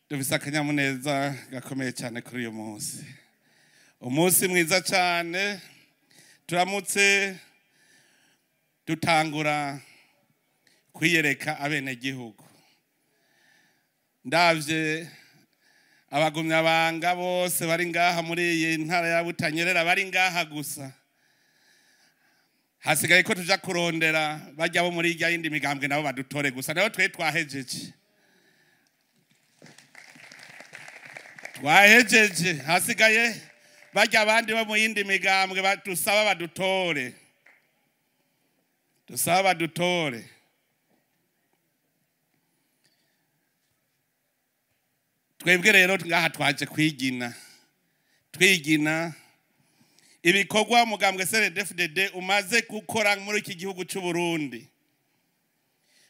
Dufise akanyamuneza gakomeye cyane kuri uyu munsi, umunsi mwiza cyane. Turamutse dutangura kwiyereka abenegihugu. Ndavye abagumyabanga bose bari ngaha muri iyi ntara ya Butanyerera, bari ngaha gusa, hasigaye ko tuja kurondera bajya bo muri irya yindi migambwe nabo badutore gusa, nabo twe twahejeje, twahejeje. Hasigaye bajya abandi bo mu yindi migambwe badusaba badutore, dusaba badutore. Twebwe rero ngaha twaje kwigina, twigina ibikorwa umugambwe CNDD-FDD umaze gukora muri iki gihugu cy'u Burundi,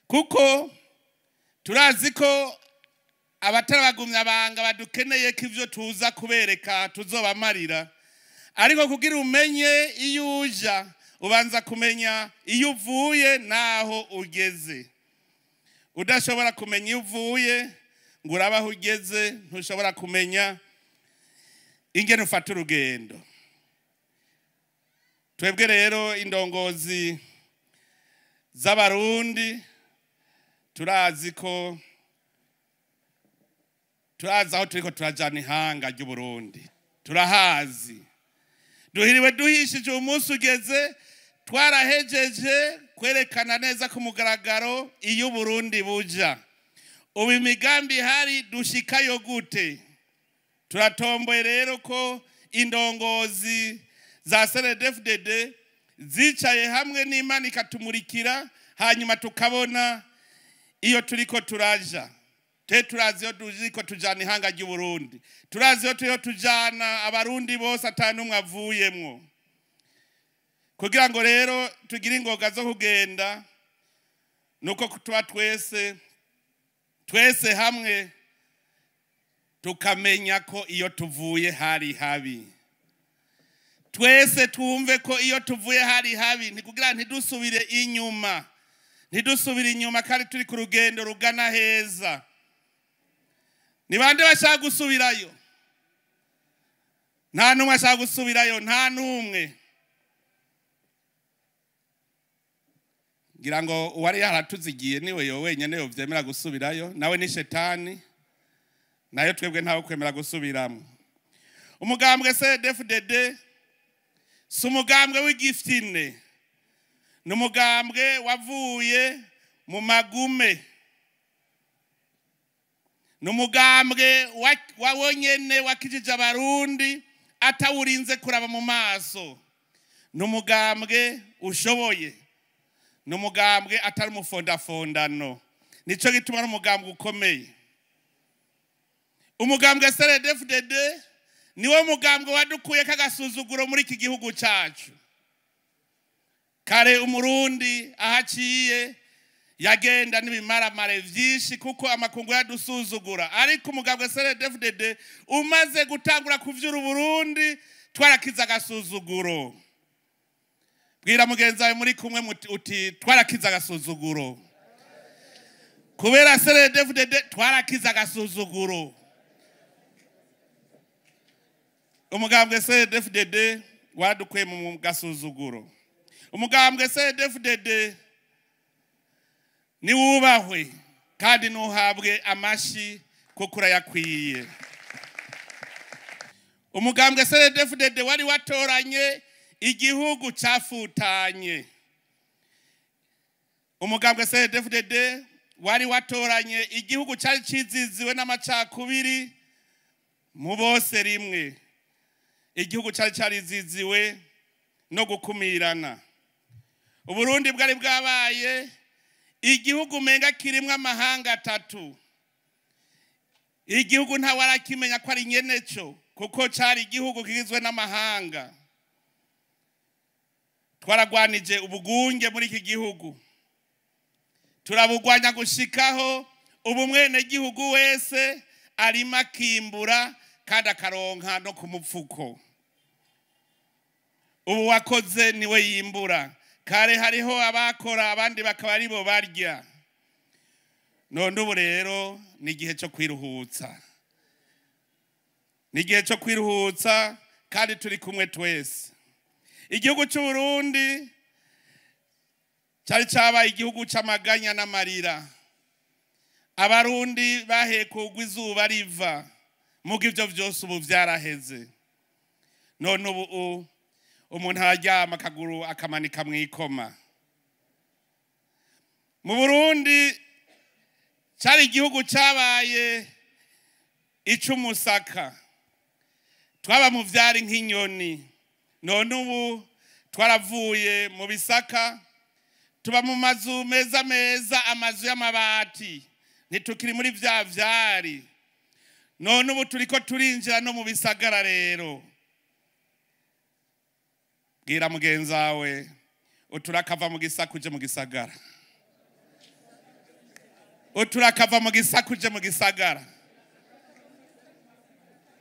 kuko turazi ko abatarabagumya banga badukeneye ko ivyo tuza kubereka tuzobamarira. Ariko kugira umenye iyo uja, ubanza kumenya iyo uvuye naho ugeze. Udashobora kumenya iyo uvuye ngo urabe aho ugeze, ntushobora kumenya ingene ufata urugendo. Twebwe rero indongozi z'Abarundi turazi ko turazi aho turiko turajana ihanga ry'Uburundi, turahazi. Duhiriwe duhishije, umunsi ugeze twarahejeje kwerekana neza ku mugaragaro iyo Uburundi buja. Ubu imigambi ihari dushikayo gute? Turatomboye rero ko indongozi za CNDD-FDD zicaye hamwe n'Imana ikatumurikira, hanyuma tukabona iyo turiko turaja. Te turazi iyo turiko tujana ihanga ry'Uburundi, turazi iyo turiko tujana Abarundi bose ata n'umwe avuyemwo. Kugira ngo rero tugire ingoga zo kugenda, nuko tuba twese twese hamwe tukamenya ko iyo tuvuye hari habi. Twese twumve ko iyo tuvuye hari habi, ntikugira ntidusubire inyuma, ntidusubire inyuma kandi turi ku rugendo rugana heza. Ni bande bashaka gusubirayo? Nta n'umwe ashaka gusubirayo, nta n'umwe. Ngira ngo uwari yaratuzigiye niwe yo wenyene yovyemera gusubirayo, nawe ni shetani, nayo twebwe ntawe kwemera gusubiramo. Umugambwe CNDD-FDD si umugambwe w'igifine, ni umugambwe wavuye mu magume, ni umugambwe wa wonyene wakijije Abarundi atawurinze kuraba mu maso, ni umugambwe ushoboye, ni umugambwe atari umufondafondano. Nico gituma ari umugambwe ukomeye. Umugambwe CNDD-FDD niwo mugambwe wadukuye kagasuzuguro muri iki gihugu cacu. Kare Umurundi ahaciye yagenda n'ibimaramare vyinshi kuko amakungu yadusuzugura, ariko umugambwe CNDD-FDD umaze gutangura kuvyura Uburundi twarakiza agasuzuguro. Bwira mugenzi wawe muri kumwe uti twarakiza agasuzuguro. Kubera CNDD-FDD twarakiza agasuzuguro. Umugambwe CNDD-FDD wadukuye mu gasuzuguro. Umugambwe CNDD-FDD niwubahwe kandi nuhabwe amashi kuko urayakwiye. Umugambwe CNDD-FDD wari watoranye igihugu cafutanye. Umugambwe CNDD-FDD wari watoranye igihugu cari ciziziwe n'amacakubiri mu bose rimwe. Igihugu cari cariziziwe no gukumirana. Uburundi bwari bwabaye igihugu menga kirimwo amahanga atatu. Igihugu nta warakimenya ko ari nyeneco, kuko cari igihugu kigizwe n'amahanga. Twaragwanije ubugunge muri iki gihugu, turabugwanya gushikaho ubu mwene gihugu wese arima akimbura kandi akaronka no ku mupfuko. Ubu wakoze niwe yimbura. Kare hariho abakora abandi bakaba aribo barya. None ubu rero ni igihe cyo kwiruhutsa. Ni igihe cyo kwiruhutsa kandi turi kumwe twese. Igihugu cy'u Burundi cyari cyabaye igihugu cy'amaganya n'amarira. Abarundi bahekugwa izuba riva, muga ivyo vyose ubu vyaraheze. None ubu umuntu araryama akaguru akamanika mw'ikoma. Mu Burundi cyari igihugu cyabaye ic'umusaka, twaba mu vyari nk'inyoni. None ubu twaravuye mu bisaka, tuba mu mazu meza meza, amazu y'amabati, ntitukiri muri vya vyari. None ubu turiko turinjira no mu bisagara. Rero bwira mugenzi wawe uturakava mu gisaka uje mu gisagara, uturakava mu gisaka uje mu gisagara.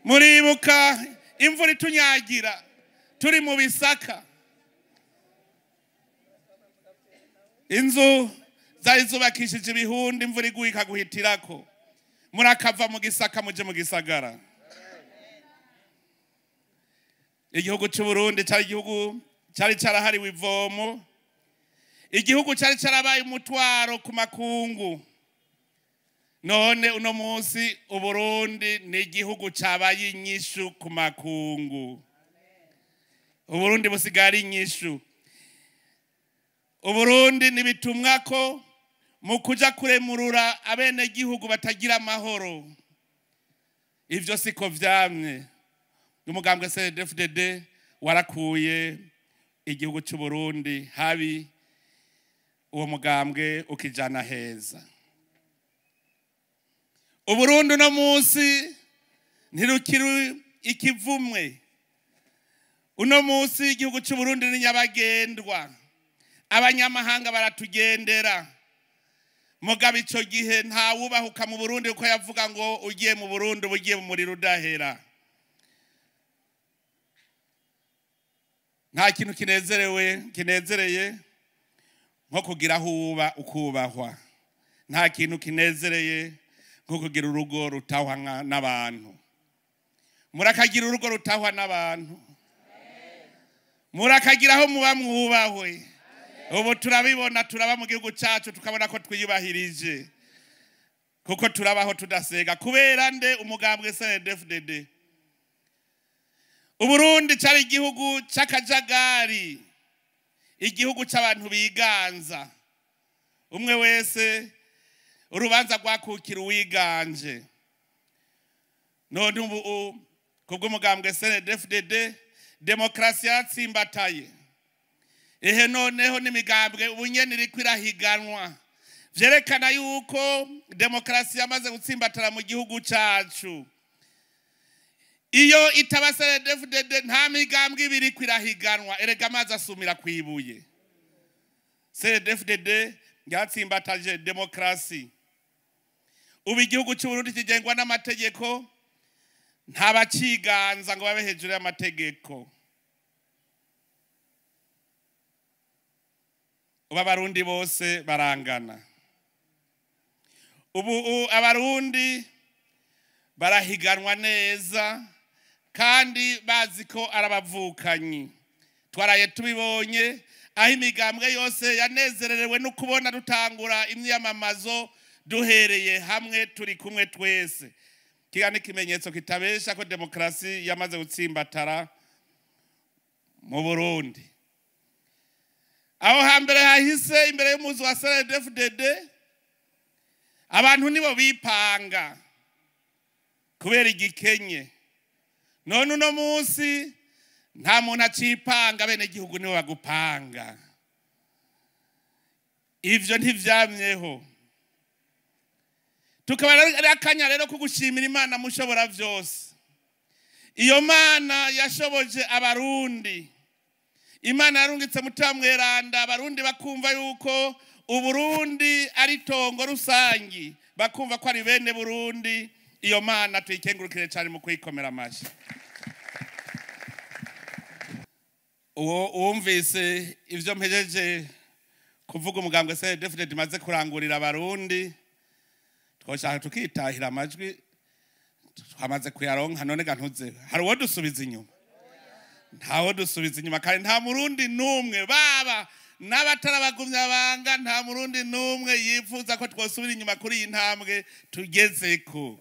Muribuka imvura itunyagira turi mu bisaka, inzu zari zubakishije ibihundi, imvura iguye ikaguhitirako. Murakava mu gisaka muje mu gisagara. Igihugu cy'u Burundi cyari igihugu cyari cyarahariwe ivomo, igihugu cyari cyarabaye umutwaro ku makungu. None uno munsi Uburundi ni igihugu cyabaye inyishu ku makungu. Uburundi busigaye ari inyishu. Uburundi nibitumwa ko mu kuja kuremurura abenegihugu batagira amahoro. Ivyo siko vyamye. Umugambwe CNDD-FDD warakuye igihugu cy'u Burundi habi, uwo mugambwe ukijana heza. Uburundi no munsi ntirukiri ikivumwe. Uno munsi igihugu cy'u Burundi ni nyabagendwa, abanyamahanga baratugendera. Mugabo ico gihe nta wubahuka mu Burundi, kuko yavuga ngo ugiye mu Burundi uba ugiye mu muriro udahera. Nta kintu kinezereye nko kugira aho uba ukubahwa. Nta kintu kinezereye nko kugira urugo rutahwa n'abantu. Murakagira urugo rutahwa n'abantu, murakagira aho muba mwubahwe. Ubu turabibona, turaba mu gihugu cyacu tukabona ko twiyubahirije, kuko turabaho tudasega kubera nde? Umugambwe CNDD-FDD. Uburundi cyari igihugu cy'akajagari, igihugu cy'abantu biganza, umwe wese urubanza rwakukira uwiganje. None ubu kubw'umugambwe CNDD-FDD demokrasi yaratsimbataye. Ehe noneho n'imigambwe ubunyene iriko irahiganwa, vyerekana yuko demokrasi yamaze gutsimbatara mu gihugu cacu. Iyo itaba CNDD-FDD nta migambwe ibiri iriko irahiganwa, erega amazi asumira kwibuye. CNDD-FDD yatsimbataje demokrasi. Ubu igihugu cy'u Burundi kigengwa n'amategeko, nta baciganza ngo babe hejuru y'amategeko. Ubu abarundi bose barangana. Ubu abarundi barahiganwa neza kandi bazi ko arabavukanyi. Twaraye tubibonye aho imigambwe yose yanezererewe no kubona dutangura imyamamazo duhereye hamwe turi kumwe twese. Kiga ni ikimenyetso kitabesha ko demokrasi yamaze gutsimbatara mu Burundi. Aho hambere hahise imbere y'umuzi wa CNDD-FDD abantu nibo bipanga kubera igikenye. None uno munsi nta muntu acipanga, bene gihugu nibo bagupanga. Ivyo ntivyamyeho. Tukaba ari akanya rero ko gushimira Imana mushobora vyose. Iyo Mana yashoboje abarundi, Imana yarungitse Mutima Mweranda, abarundi bakumva yuko Uburundi ari tongo rusangi, bakumva ko ari bene Burundi. Iyo Mana tuyikengurukire cyane mu kuyikomera amashi. Uwo wumvise ivyo mpejeje kuvuga, umugambwe CNDD-FDD maze kurangurira abarundi, twoshaka tukitahira amajwi, Twamaze kuyaronka, none ga ntuze hari uwo dusubiza inyuma? Ntawo dusubiza inyuma, kandi nta Murundi n'umwe, baba n'abatarabagumya banga, nta Murundi n'umwe yifuza ko twosubira inyuma kuri iyi ntambwe tugezeko.